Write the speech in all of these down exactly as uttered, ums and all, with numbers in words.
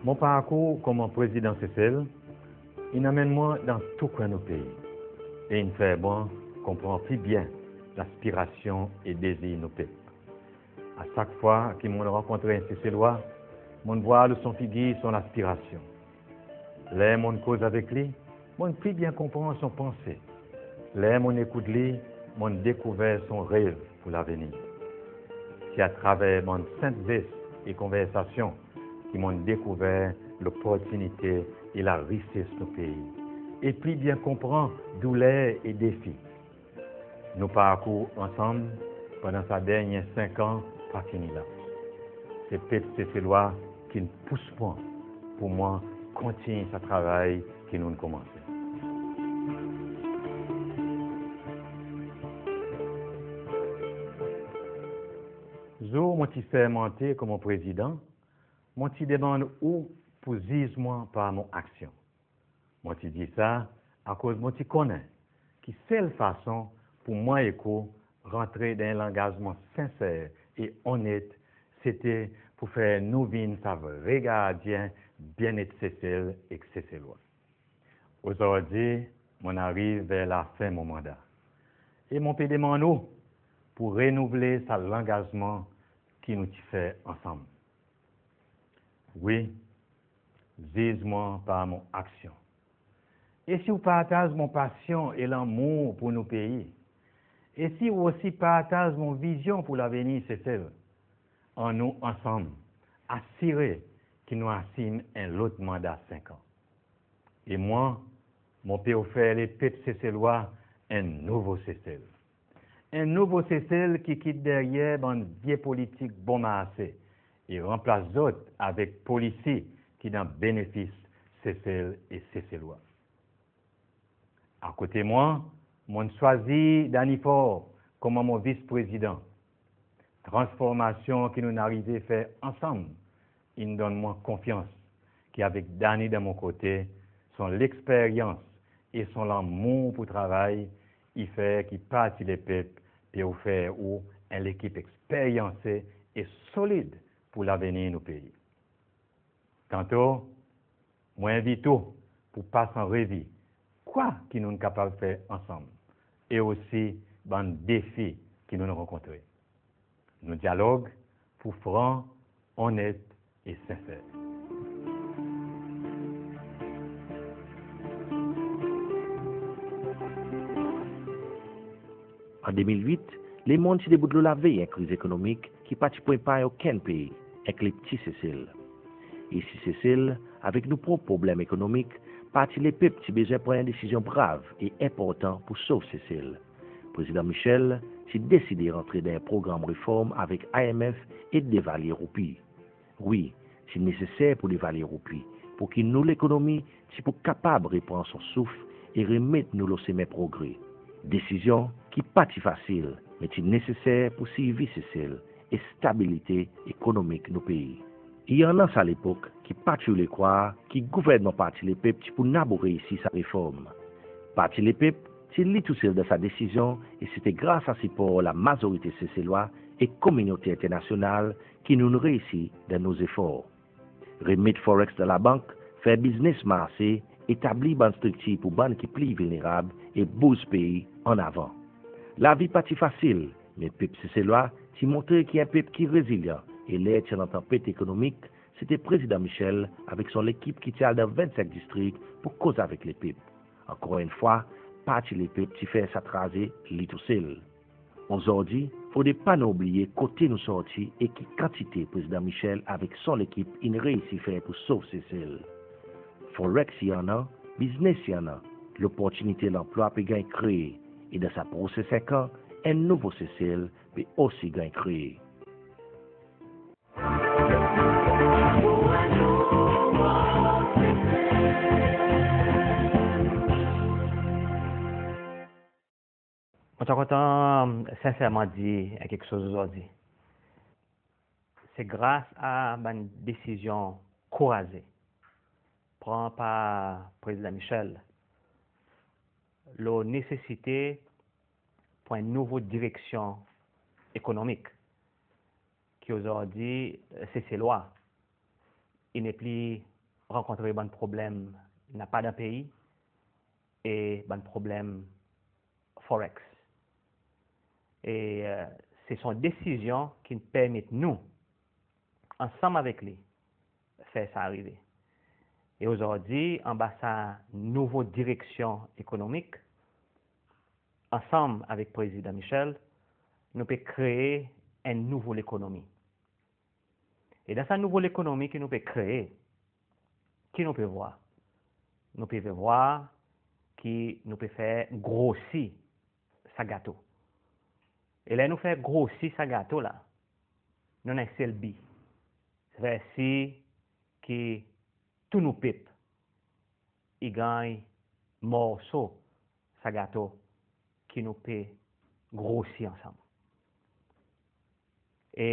Mon parkour konman Prezidan Sesel in anmenn mwan dan tou kwen nou pei e in fer mwan konpran pli byen laspirasyon e dezir nou pep. A sak fwa ki mon'n rankontre en Seselwa, mon'n vwar lo son figir son laspirasyon. Ler mon'n koz avek li, mon'n pli byen konpran son panse. Ler mon'n ekout li, mon'n dekouver son rev pour lavenir. Se atraver bann senp zes e konversasyon ki mon'n dekouver loportinite e larises nou pei e pli byen konpran douler e defi. Nou parkour ansanm pandan sa dernyen senk an pa fini la. Se pep Seselwa ki'n pous mwan pour mwan kontinyen sa travay ki nou'n konmanse. Zour mon ti sermante konman Prezidan, mon ti demann ou pour ziz mwan par mon aksyon. Mon ti dir sa akoz mon ti konnen ki sel fason pour mwan ek ou rantre dan en langazman senser e onnet, sete pour fer nou vin sa vre gardyen byennet Sesel ek Seselwa. Ozordi, mon'n ariv ver lafen mon manda e mon pe demann ou pour renouvle sa langazman ki nou ti fer ansanm. Wi, ziz mwan par mon aksyon. E si ou partaz mon pasyon e lanmour pour nou pei, e si ou osi partaz mon vizyon pour lavenir Sesel, annou ansanm asire ki nou asim en lot manda senk an. E mwan, mon pe ofer lepep Seselwa en nouvo Sesel. En nouvo Sesel ki kit deryer bann vye politik bon marse e ranplas zot avek polisi ki dan benefis Sesel e Seselwa. Akote mwan, mon'n swazir Danny Faure konman mon Vis-Prezidan. Transformasyon ki nou'n arive fer ansanm in donn mwan konfyans ki avek Danny dan mon kote, son leksperyans e son lanmour pour travay, i fer ki Parti Lepep pe ofer ou en lekip eksperyanse e solid pour lavenir nou pei. Tanto, mon envit ou pour pas an revi kwa ki nou'n kapab fer ansanm e osi bann defi ki nou'n rankontre. Nou dyalog pour fran, onnet e senser. An de mil wit, lemonn ti debout lo lavey en kriz ekonomik ki pa ti pou epany okenn pei, enkli pti Sesel. Isi Sesel, avek nou prop problenm ekonomik, Parti Lepep ti bezwen pran en desizyon brav e enportan pour sov Sesel. Prezidan Michel ti deside rantre dan en progranm reform avek I M F e devalye roupi. Wi, ti neseser pour devalye roupi, pour ki nou lekonomi ti pou kapab repran son souf e remet nou lo semen progre. Desizyon ki pa ti fasil, me ti neseser pour sirvi Sesel e stabilite ekonomik nou pei. I annan sa lepok ki pa ti oule krwar ki gouvernman Parti Lepep ti pou napa reisi sa reform. Parti Lepep ti li tousel dan sa desizyon e sete gras a sipor lamazorite Seselwa e kominote enternasyonal ki nou'n reisi dan nou zefor. Remet forex dan labank, fer biznes marse, etablir bann striktir pour bann ki pli vilnerab e bouz pei an avan. Lavi pa ti fasil, me pep Seselwa ti montre ki en pep ki rezilyan e ler ti annan tanpet ekonomik, sete Prezidan Michel avek son lekip ki ti al dan vennsenk distrik pour koz avek lepep. Ankor enn fwa, Parti Lepep ti fer sa traze li tousel. Ozordi, fodre pa nou oubliye kote nou sorti e ki kantite Prezidan Michel avek son lekip in reisi fer pour sov Sesel. Forex i annan, biznes i annan, loportinite lanplwa pe ganny kree, e dan sa prosen senk an, en nouvo Sesel pe osi ganny kree. Mon ti a kontan senserman dir en keksoz ozordi. Se gras a bann desizyon kouraze pran par Prezidan Michel lo nesesite pour en nouvo direksyon ekonomik ki ozordi, Seselwa i nepli rankontre bann problenm napa dan pei e bann problenm forex. E, e, se son desizyon ki'n permet nou, ansanm avek li, fer sa arive. E ozordi, anba sa nouvo direksyon ekonomik, ansanm avek Prezidan Michel, nou pe kree en nouvo lekonomi. E dan sa nouvo lekonomi ki nou pe kree, ki nou pe vwar? Nou pe vwar ki nou pe fer grosi sa gato. E ler nou fer grosi sa gato la, nou annan en sel bi. Se fer sir ki tou nou pep i ganny morso sa gato ki nou pe grosi ansanm. E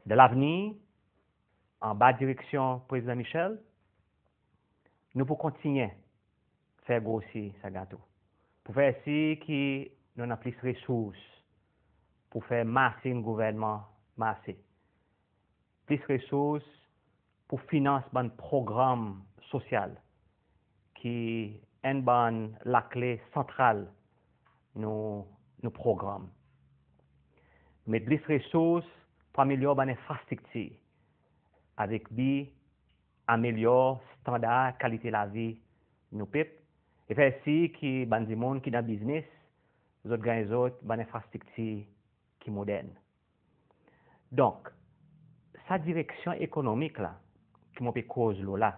dan lavenir, anba direksyon Prezidan Michel, nou pou kontinyen fer grosi sa gato. Pou fer sir ki nou annan plis resours pou fer masin gouvernman marse. Plis resours pou finans bann progranm sosyal ki enn bann lakle santral nou, nou progranm. Met plis resours pou amelyor bann enfrastriktir avek bi amelyor standar kalite lavi nou pep e fer sir ki bann dimoun ki dan biznes, zot ganny zot bann enfrastriktir ki modern. Donk, sa direksyon ekonomik la ki mon pe koz lo la,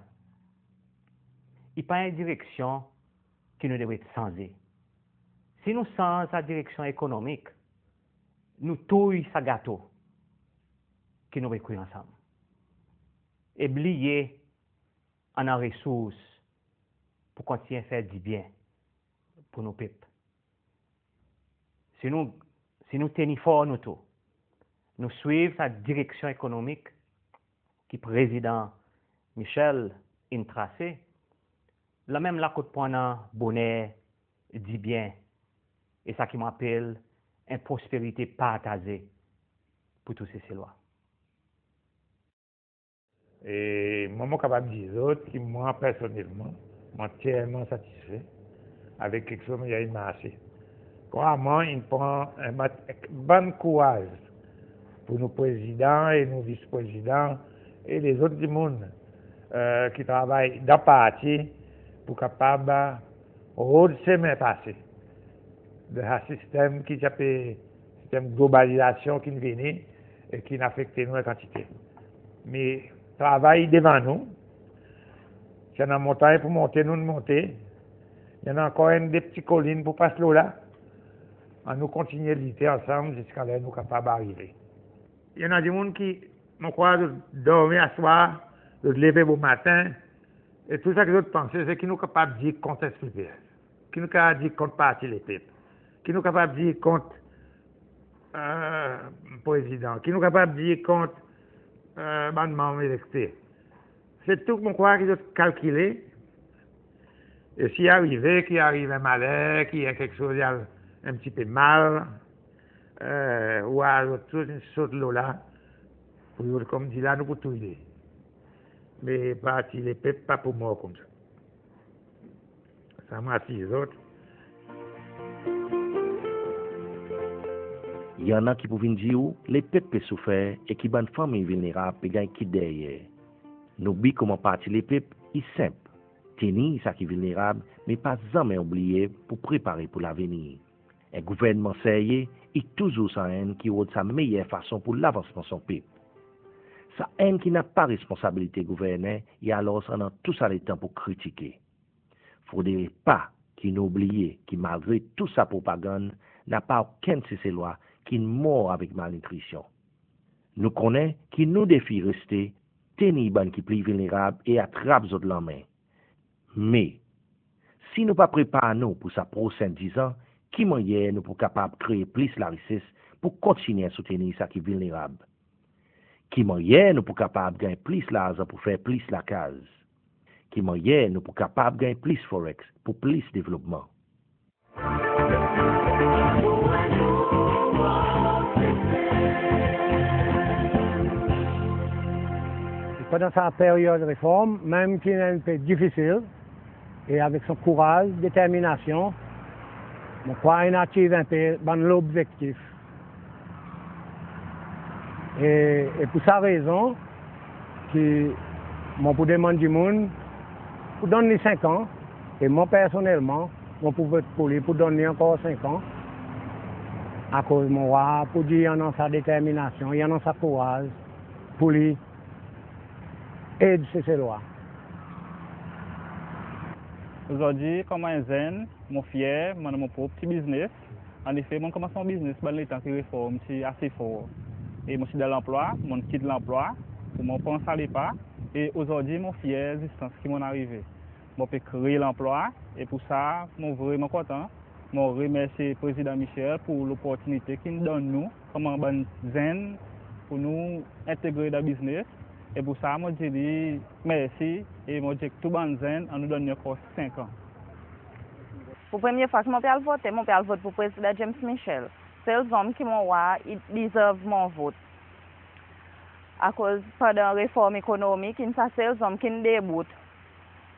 i pa en direksyon ki nou devret sanze. Si nou sanz sa direksyon ekonomik, nou touy sa gato ki nou pe kwi ansanm. E bliye annan resours pou kontinyen fer dibyen pour nou pep. Si nou, si nou tenir for nou tou, nou swiv sa direksyon ekonomik ki Prezidan Michel in trase, lanmenm la kot pou annan boner, dibyen, e sa ki mon apel en prosperite partaze pour tou Seselwa. E mwan, mon kapab dir zot ki mwan, personnelman, mon antyerman satisfe avek keksoz mannyer in marse. Konman in pran en bann, bann kouraz pour nou Prezidan e nou Vis-Prezidan e lezot dimoun, e, ki travay dan parti pour kapab rod semen pase dan sa sistenm ki ti ape sistenm globalizasyon ki'n vini e ki'n afekte nou en kantite. Me travay devan nou, si annan montany pour monte, nou'n monte. I annan ankor enn de pti kolin pour pas lo la. Annou kontinyen lite ansanm ziska ler nou kapab arive. I annan dimoun ki, mon krwar, zot dormi aswar, zot leve bomaten, e tou sa ki zot panse se ki nou kapab dir kont S P P S, ki nou kapab dir kont Parti Lepep, ki nou kapab dir kont, e, Prezidan, ki nou kapab dir kont, e, bann manm elekte. Se tou, mon krwar, ki zot kalkile. E si i arive, ki ariv en maler, ki en keksoz i al en pti pe mal, e, ou war zot tou in sot lo la, pour zot konmdir la nou pou touy li. Me Parti Lepep pa pou mor koumsa. Sa mon asir zot. I annan ki pou vin dir ou lepep pe soufer e ki bann fanmir vilnerab pe ganny kit deryer. Nou bi konman Parti Lepep i senp, tenir sa ki vilnerab, me pa zanmen oubliye pou prepare pour lavenir. En gouvernman serye i touzour sa enn ki rod sa meyer fason pour lavansman son pep. Sa enn ki napa responsabilite gouvernen, i alors annan tou sa letan pour kritike. Fodre pa ki nou oubliye ki malgre tou sa propagann, napa okenn Seselwa ki'n mor avek malnitrisyon. Nou konnen ki nou defi reste tenir bann ki pli vilnerab e atrap zot lanmen. Me, si nou pa prepar nou pour sa prosen dizan, ki mannyer nou pou kapab kree plis larises pour kontinyen soutenir sa ki vilnerab? Ki mannyer nou pou kapab ganny plis larzan pour fer plis lakaz? Ki mannyer nou pou kapab ganny plis forex pour plis devlopman? Pandan sa peryod reform, menm ki in pe difisil, e avek son kouraz, determinasyon, mon krwar in achieve en pe bann lobzektif. E, e pour sa rezon ki mon pou demann dimoun pour donn li senk an, e mwan personnelman, mon pou vot pour li pour donn li ankor senk an, akoz mon war pour dir i annan sa determinasyon, i annan sa kouraz pour li ed Seselwa. Ozordi, konman en zenn, mon fyer, mon annan mon prop pti biznes. Annefe, mon'n konmans mon biznes bann letan ki reform ti ase for. E mon ti dan lanplwa, mon'n kit lanplwa pour mon pran sa lepa. E ozordi, mon fyer zistans ki mon'n arive. Mon pe kree lanplwa, e pour sa, mon vreman kontan. Mon remersye Prezidan Michel pour loportinite ki in donn nou, konman bann zenn, pour nou entegre dan biznes. E pour sa, mon dir li mersi, e mon dir ek tou bann zenn, annou donn li ankor senk an. Pour premye fwa ki mon pe al vote, mon pe al vot pour Prezidan James Michel. Sel zonm ki mon war i deserve mon vot. Akoz pandan reform ekonomik, in sa sel zonm ki'n debout.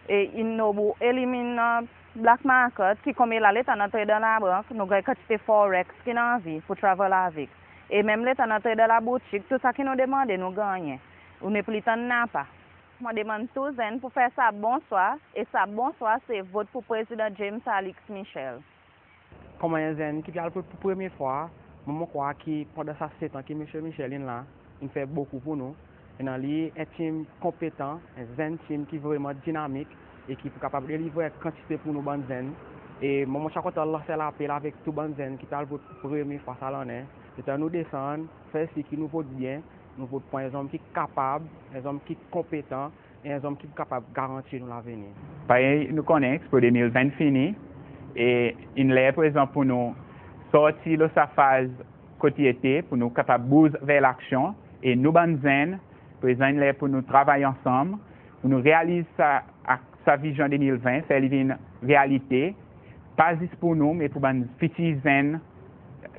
E in nobou elimin, e, black market, ki konmela letan nou antre dan labank, nou ganny kantite forex ki nou anvi pour travel avek. E menm letan nou antre dan laboutik, tou sa ki nou demande, nou gannyen. Ou nepli tann napa. Mon demann tou zenn pour fer sa bon swa, e sa bon swa se vot pour Prezidan James Alix Michel. Konman en zenn ki pe al vot pour premye fwa, mwan mon krwar ki pandan sa set an ki Msye Michel in la, in fer bokou pour nou. E annan li en tim konpetan, en zenn tim ki vreman dinamik e ki pou kapab delivre kantite pour nou bann zenn. E mwan mon ti a kontan lans en lapel avek tou bann zenn ki pe al vot pour premye fwa sa lannen. Letan nou desann, fer sir ki nou vot byen, nou vot pour en zonm ki kapab, en zonm ki konpetan, e en zonm ki pou kapab garanti nou lavenir. Parey nou konnen, Expo de mil ven fini, e in ler prezan pour nou sorti lo sa faz kot i ete, pour nou kapab bouz ver laksyon, e nou bann zenn, prezan in ler pour nou travay ansanm, pour nou realiz sa, ak sa vizyon de mil ven, fer li vin realite, pa zis pour nou, me pour bann fitir zenn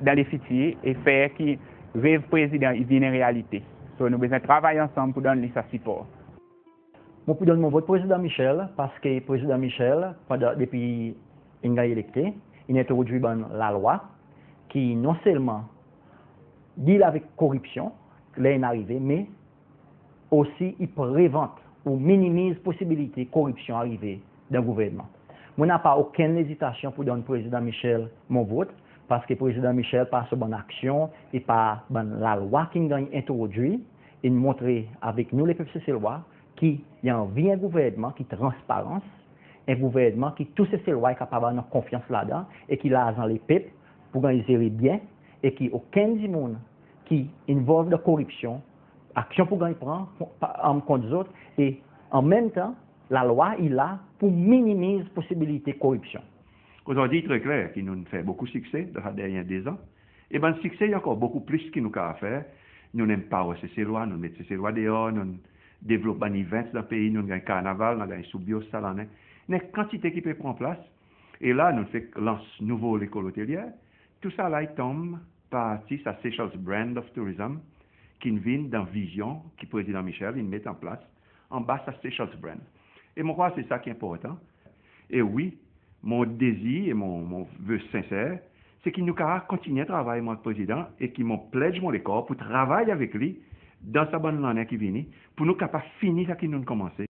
dan lefitir, e fer ki rev Prezidan i vin en realite. So, nou bezwen travay ansanm pour donn li sa sipor. Mon pou donn mon vot Prezidan Michel, paski Prezidan Michel, pandan, depi in ganny elekte, in entrodwir bann lalwa ki non selman deal avek koripsyon, ler in arive, me osi i prevant ou minimiz posibilite koripsyon arive dan gouvernman. Mon napa okenn ezitasyon pour donn Prezidan Michel mon vot, paski Prezidan Michel, par son bann aksyon e par bann lalwa ki'n ganny entrodwir, in montre avek nou lepep Seselwa ki i anvi en gouvernman ki transparan, en gouvernman ki tou Seselwa i kapab annan konfyans ladan e ki larzan lepep pou ganny zere byen e ki okenn dimoun ki involve dan koripsyon, aksyon pou ganny pran, pa, an, kont zot, e anmenmtan, lalwa i la pour minimiz posibilite koripsyon. Ozordi, i tre kler ki nou'n fer bokou sikse dan sa dernyen dezan. E bann sikse, i ankor bokou plis ki nou kapab fer. Nou'n empower Seselwa, nou'n met Seselwa deor, nou'n devlop bann events dan pei, nou'n ganny karnaval, nou'n ganny Soubyos sa lannen. Annan kantite ki pe pran plas. E la, nou'n fek lans nouvo lekol otelyer. Tousala i tonm parti sa Seychelles Brand of Tourism, ki'n vin dan vizyon ki Prezidan Michel in met an plas anba sa Seychelles Brand. E mon krwar se sa ki enportan. E wi, mon dezir e mon, mon ve senser, se ki nou kapab kontinyen travay, mwan ek Prezidan, e ki mon pledge mon lekor pour travay avek li dan sa bann lannen ki vini, pour nou kapab fini sa ki nou'n konmanse.